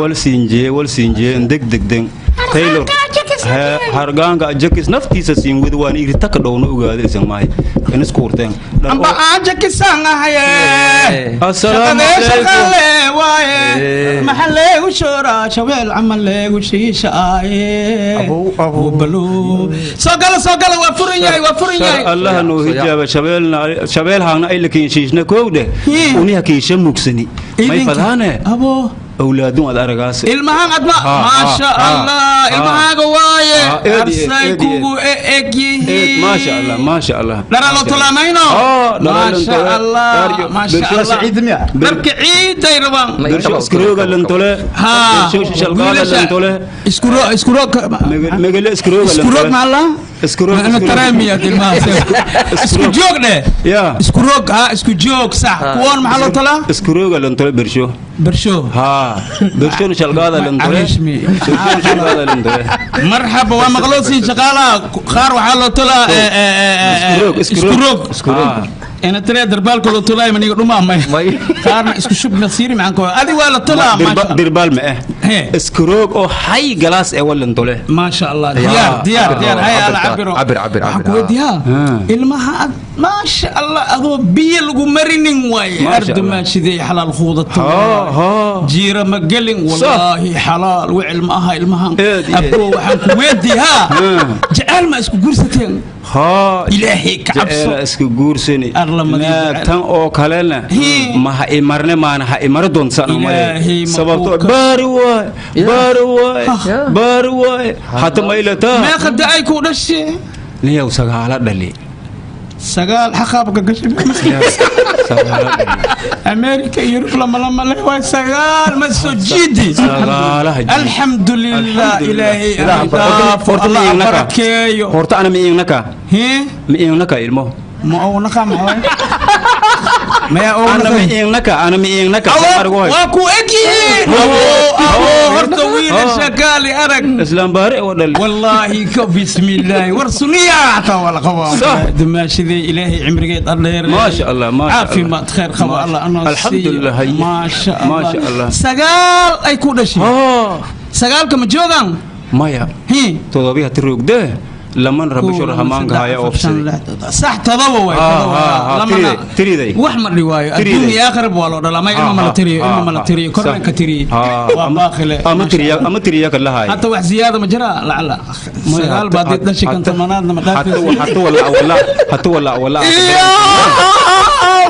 Wal siinjee, wal siinjee, degdegden taylor hargaanka jakis naftiisa siin wada waan iritaka dhowna ogaada isan mahay iniskuurteen. Amba aan jakisaan ahaye. Assalaamu shaqadee calaykum. Shaqale waaye, maxa leegu shooraa shabeel camal leegu shiishaaye. Balo soo gala, soo gala, waa furan yahay, waa furan yahay. Allaha noo hijaaba, shabeelna shabeel haangna ay lakiin shiishna koowdhe. Uniha kiisha mugsani may Idinka- fadaane. Abo. Awlaadun aad aragaas. Ilmahan adma. Maasha Allah, ilmahaaga waaye. Eed, arsay eed, kugu eg yihiin. Maasha Allah, maasha Allah. Dhara loo tolaamayno. Maasha Allah, maasha Allah, dharka ciiday rabaan. Bersho iskarooga lantole. Bersho shalqaada lantole. Iskuro iskuro. Megele iskarooga. Iskuroog maxaa la Iskuroog. Ana tareemiya ilmahaas isku joog dheh. Ya. Isku roog ha isku joog sax kuwan maxaa loo talaa? Iskarooga lantole bersho. Bersho. Ha, bersho shalqaada lantole. Carishmi. Bersho shalqaada lantole. Marxaba, waa maqloosiin shaqaalaha qaar waxaa loo tolaa Iskuroog, iskuroog. Iskuroog. Iskuroog. Ina tire darbaalka loo tolaayo maniga dhumaamay qaarna isku shub nasiiri maxaan ko adi waa la tolaa maasha. Dirbaal ma eh. Iskaroog oo hay galaas ee walantole. Maasha Allah, diyaar diyaar diyaar, hay ala cabiro. Cabir, cabir, waxaan cabir, ku weydiiyaa ilmaha ad maasha Allah adoo biyo lagu marinin waaye. Maasha ardu Allah. Maashidey xalaal khuudato. Ha. Jiira ma gelin wallaahi, xalaal wicil ma aha ilmahan. Eed, eed. Aboo, waxaan ku weydiiyaa jecel ma isku guursateen? Ha. Ilaahay ka cabso. Jeceela iska guursani. Alla madii jecel. Naagtan oo kalena ma ha imarne maana ha imara doonsan. Ilaahay ma sababto kuu ka- baari waay, baari waay, baari waay hata maylataa. Meeqa da-ay ku dhashay? Niyow, sagaala dhali. Sagaal xaqaabka gashay. Sagaala dhali. Amerika iyo Yurub lama lama leh waay, sagaal ma soo jiidi. Sagaalaha jiidi. Alxamdulilah, ilaahay Ilaah dhaafo, horta Allah ma iignaka. barakeeyo. Horta ana ma iignaka. Hee? Ma iignaka ilmo. Ma ownaka maxaa maya? Ana ma Ownaka. iignaka, ana ma iignaka. Waa ku eg yihiin abo, abo horta wiilasha kaali arag. Islaam baari oo dhali. Wallaahi ka bismillaahi war suniya xataa waa la qabaa. Sax. Dumaashidee ilaahay cimrigeed adheer. Maasha Allah, maasha Allah. Caafimaad khayr qaba Allah anoo siiyo. Alxamdulillah, haye. Maasha Allah. Maasha Allah. Sagaal ay ku dhashay. Sagaalka ma joogaan? Maya. Hii. Todobiya tirugde laman rabisho rahmaanka haya oofsaday. Sax, todoba waay. Todoba. Lamana tiriday. Wax ma dhiwaayo. Tiriday. Adduun iyo aakhiraba waa loo dhalaa may ilma mala tiriyo, ilma mala tiriyo korna ka tiriyo waa baaqile. Ama tiriya, ama tiriya ka lahaay. Hata wax ziyaada ma jiraa lacala sagaal baad did dhashay kan tobanaadna ma dhaafaysa. Hata wala wala hata wala wala. Iyo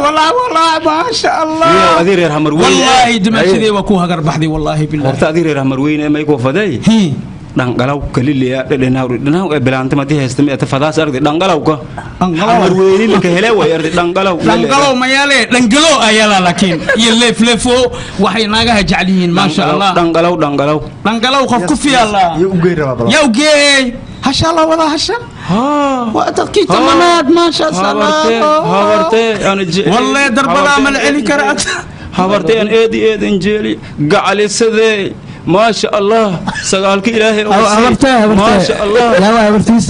walaa walaa, maasha Allah. Iyo adii reer Hamar Weyne. Wallaahi dimaashadii waa ku hagar baxday, wallaahi billahi. Horta adii reer Hamar Weyne may ku faday. Dhanqalaw kaliya dhadhanaw dhanaw ee bilaanta madii haysta mi ata fadaas ardi dhanqalawka. Dhanqalaw. Hamar Weyne la ka hele way ardi dhanqalaw. Dhangalow mayaale dhangalo ayala laakiin iyo leefleefo waxay naagaha jecel yihiin, maasha Allah. Dhanqalaw, dhanqalaw. Dhangalow qof ku fiyaala. Yaa ugeey hasha la wada hasha waa dadkii tobanaad, maasha Allah. Habartee ana wallahi darbadaa ma la celi karaa. Habartee an eedi eed injeeli gacalisadee, maasha Allah, sagaalka ilaahay oo siiyey. Habartee, habartee. Maasha Allah. Yaa waa habartiis.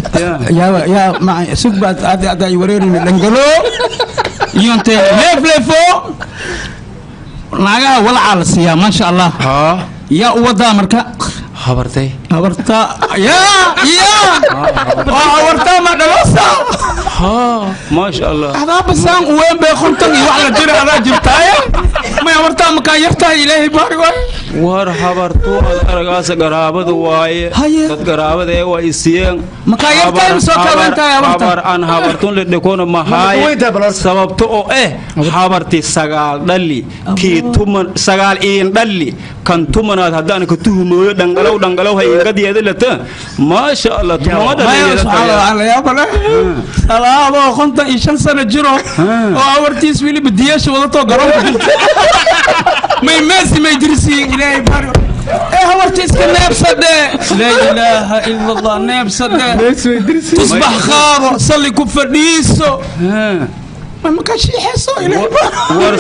Yaa yaa ma sug baad aad aad ay wareerin dhangalo iyonte leefleefo naagaha walacaa la siiyaa, maasha Allah. Yaa u wadaa marka? Habartay. Habarta yaa yaa waa habarta ma dhalosa. Maasha Allah. Adaaba saan uweyn bay 50 iyo wax la jira adaa jirtaaye may habartaa makaa yartahay, ilaahay baari waay. War habartu ad aragaasa garaabada waaye. Haye. Dad garaabada ee waa isiyeen. Makaa yartahay ma soo kaabantahay habarta? Habar aan habartun la dhekona mahaay sababto oo eh habarti sagaal dhali kii tuman sagaal iin dhali kan tumanaad haddaan ka tuhumooyo dhanqalow dhanqalow hay ingadiyeeda lata, maasha Allah, tumama. Maya, subxaan Allah, la yaab leh salaadoo 55 sano jiro oo awartiis weliba diyaasha wadatoo garoonka jirta may meesi may dirsiin, ilaahay bari ee hawarta iska neebsadhe, laa ilaaha ila Allah, neebsadhe, tusbax qaado, salli ku fadhiiso. Ma ka shiixayso ilaahay. War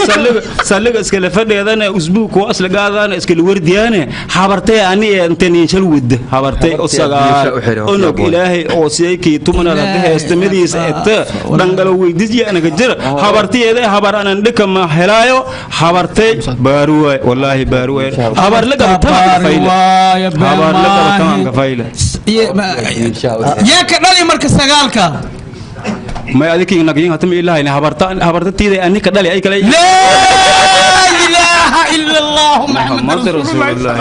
salliga iskala fadheedana usbuuc kuwa isla gaadana iskala wardiyaane habartay ani intan shal wada habartay oo sagaal onog ilaahay oo siiyay kii tumanaad hadda heestamadiisa eta dhangalo weydiisiya anaga jira habartiyeeda habar anan dhika ma helaayo habartay baaruwaay wallaahi baaruwaay habar la qabtaan habar la qabtaan ka fayla yaa ka dhali marka sagaalka may adiki nagyin hatama ilaahayna habarta habartatiida ani ka dhali ay kale. Laa ilaaha ila allah Muhammad rasuulullah.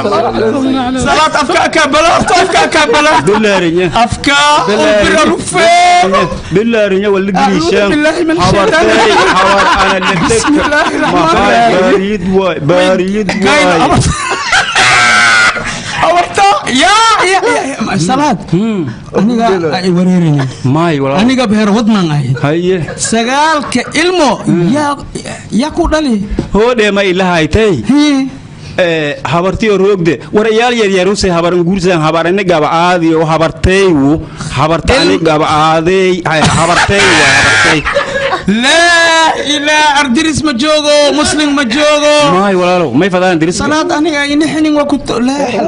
Salaad afka ka balorto afka ka bala billaarinya afka ubira rufee billaarinya wal grishan habartay habar ana letek baariid waay baariid waay habarta ya ya ya salaad aniga ay wareerina may walaal aniga beer wadnan ahay haye sagaalka ilmo yaa yaa ku dhali hoodhe ma ilahaytay habartiyo roogde war iyaal yaryaruse habaran guursan habarani gabacaadiyo habartaywu habartani gabacaadey habartay waa habartay. Laa ilaa ardiris ma joogo muslim ma joogo may walaalow may fadaan diriska salaad aniga ina xinin waa ku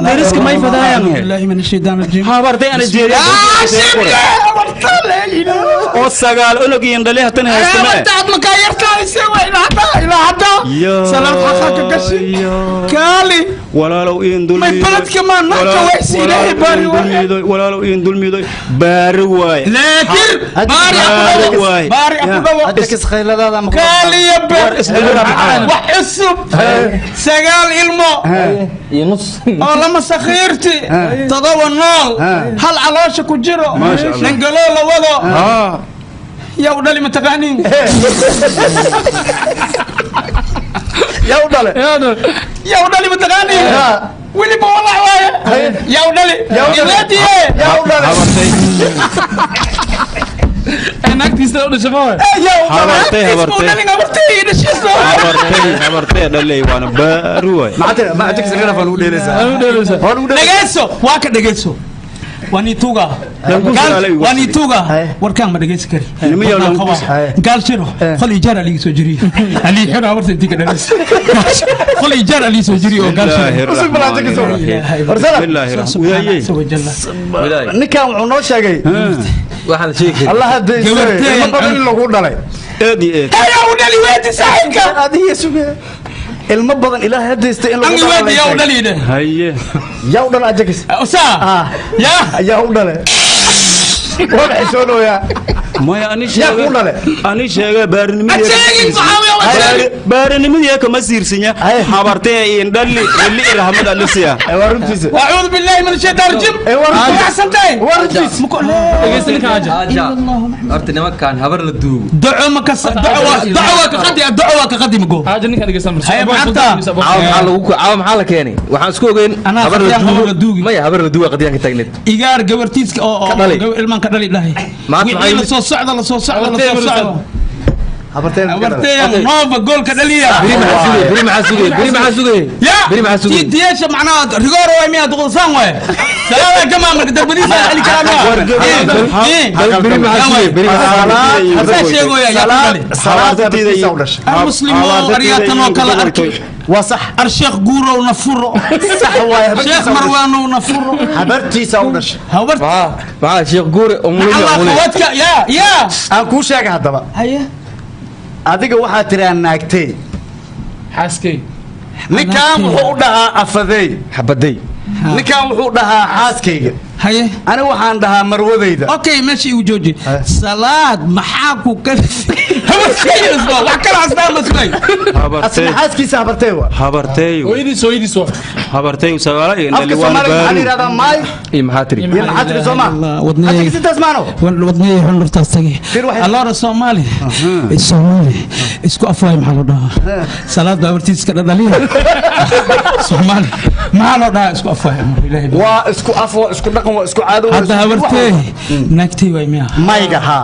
diriska may fadaan billahi min shaytaan rajiim habartay ana jeeriya habarta laa ilaa oo sagaal onog iyo dhale hatan haystama habarta ad ma ka yartahay se waa ilaa hadda ilaa hadda salaad xaqa ka gashi kaali walaalow in dulmiidoy may baladka ma naka waysi ilaahay baari waay walaalow in dulmiidoy baari waay laakiin baari aku waay baari aku dhawo kaaliya ber wax cusub sagaal ilmo oo lama sakhiirti todoba nool hal caloosha ku jiro dhangaloo la wado yaa u dhali mataqaaniin yaa u dhale yaa u dhali mataqaaniin weliba walac waaye yaa u dhali ileediye yaa u dhale naagtiisa u dhashay ma habartay habartay habartay habartay dhalay waana baaru waay ma ajax garaf aan u dheelaysaa dhageyso waa ka dhageyso wanituga wanituga warkaan ma dhageysan kari gaal shiro qol ijaar aliga soo jiriyo ali xiro habarta intii ka dhalays qol ijaar aliga soo jiriyo oo gaal shiro ninkan wuxuu noo sheegay waxaan sheegi allah hadda ilmo badan in lagu dhalay eed iyo eed ayaa u dhali weyti saaxiibka adiga suge ilmo badan ilaahay hadaysta in lagu angi weyti yaa u dhali haye yaa u dhalay ajakis usaa yaa yaa u dhalay waa xisoonoyaa maya ani yaa ku dhalay ani sheega baarinimadii baarinimadii kama siirsinya habartay in dhali wali rahmad alisiya waa runtiisa acuudu billahi min shaytaan rajim waa xasantay waa runtiisa horta nimankan habar la duugo duco ma ka duco waa ka qadi duco waa ka qadi mago haaja ninkan dhegeysan caawa maxaa lagu caawa maxaa la keenay waxaan isku ogeyn habar la duugo maya habar la duugo qadiyaan ka taagneed igaar gabartiiska oo ilmaan ka dhali dhahay wixii la soo socda la soo socda la soo socda habarteeyan nova goolka dhaliya beri maxaa sugay beri maxaa sugay beri maxaa sugay tiyeesha macnaha rigoor waay miyaa duqulsaan waay salaada gama marka darbadiisa xili karaa beri maxaa sugay beri maxaa sheegoya yaa ku dhali muslimo aryaatan oo kale arkay waa sax ar sheekh guurow na furo sax waay sheekh marwaanow na furo habartiisa u dhashay habart maxaa sheekh guure umulay wadka yaa yaa aan kuu sheegay haddaba haye adiga waxaa tiraa naagtay xaaskay ninkan wuxuu u dhahaa afadey xabaday ninkan wuxuu dhahaa xaaskayga haye ani waxaan dhahaa marwadayda okay meesha igu jooji salaad maxaa ku ka wax kala asnaa ma sugay asna xaaskiisa habartay wa habartay hooyadiis hooyadiis wa habartay sagaala iyo afka soomaaliga maxaa la yidhahdaa maay iyo maxaa tiri iyo maxaa tiri sooma wadnay intaas maano wadnay xun hortaas tagay alloora soomaali soomaali isku afwaay maxaa loo dhahaa salaad baa hortiis ka dhadhaliya soomaali maxaa loo dhahaa isku afwaay waa isku af waa isku dhaqan waa isku caado hadda habartay naagtay waay miya mayga haa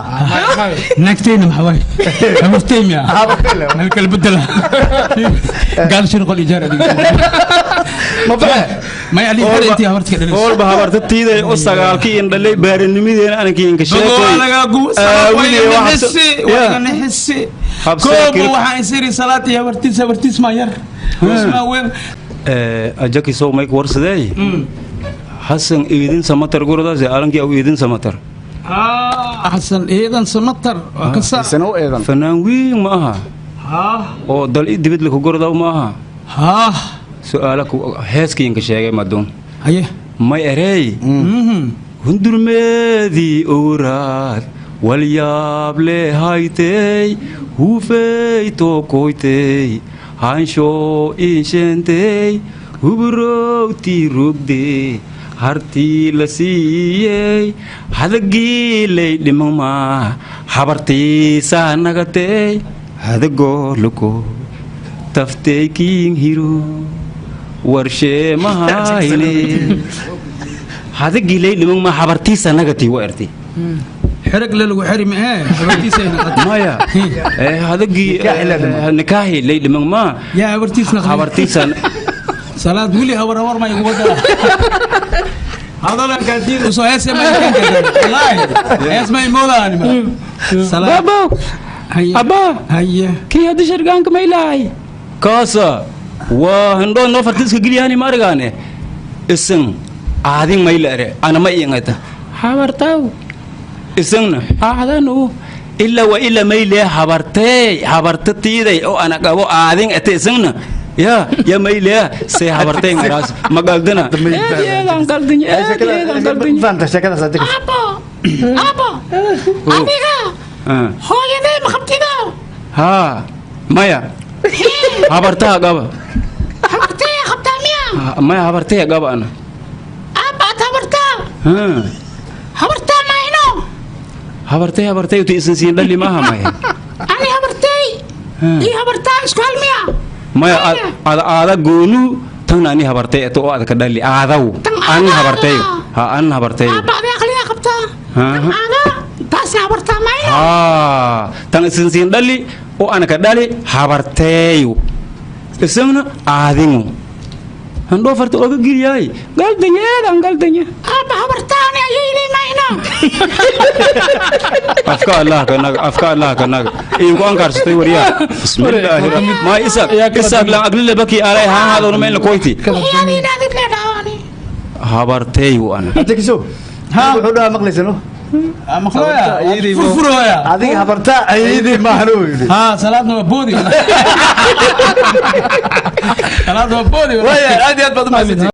naagtayna maxaa waay habartay miya meel kala bedela gaal shir qol ijaar adiga ma baxe may ali hore intii habarta ka dhalayso olba habarta tiiday oo sagaalkii in dhalay baarinimadeena anankiin ka sheekay aawiye. Koobo waxaan isiri salaad iyo habartiis habartiis ma yar isma weyn ajaki sow may warsadey Xasan Iidin Samatar guradaas aalankii aw Iidin Samatar. Xasan Iidan Samatar waa ka saa Sano eedan fanaan weyn ma aha oo dal i dibad laku gordaw ma aha su'aala heeskiinka sheegay maduun haye may erey hundurmeedii owraad walyaab lehaytey hufey tookoytey hanshoo insheentey huburowtii rogdee hartii la siiyey hadagiilay dhimamaa habartiisaa nagatey hadagooluko taftey kiin hiro warshee mahayne hadagiilay dhimamaa habartiisaa nagatay wa ertay xirag la lagu xiri ma habartiisa naqatay maya hadagii nikaahi lay dhiman ma yaa habartiis naqatay habartiisa salaad wili habar habar ma igu wada hadala kaadiid usoo hees ma wallahi hees ma imoodaan ma salaad babo abba haye kii hadda shargaanka ma ilaahay kaasa waa hindhoo noo fartiiska geliyahani ma argaane isin aadin mayla ere ana ma iingata habartaw isagna aadanu ila wa ila mayle habartay habarta tiiday oo ana qabo aadin ate isagna ya ya mayle say habartay ngaraas magaldana eedan qaldiñ eedan qaldiñ fanta sheekada sadik abo abo aniga hooyaday ma qabtida ha maya habartaa qaba habartay qabtaa miya maya habartay qaba ana aba habartaa habartaa maayno habartay habartay uti isin siin dhali maaha maya ani habartay iyo habartaa isku hal miya maya ada aada goonu tan ani habartay eto oo adka dhali aadaw an habartay ha an habartay aba adi aqliga qabtaa tan aada taasna habartaa maayno ha tan isin siin dhali oo anaka dhali habartayu isagna aadingu handhoo farta oga geliyaay galdanyeedan galdanya aba habartaani ayay mayno afka allah kanaga afka allah kanaga iinku ankarsatay wariyaa bismillaahi ma isaaq isaaq la aglile baki alay ha haadona meel koyti habartay wana ajikiso ha wuxuu dhaha maqlaysano maqlaya furfuraya adiga habarta ayidi maahno yiri ha salaadna waa boodi salaadna waa boodi waya aad iyo aad baad u mahadsantihiin.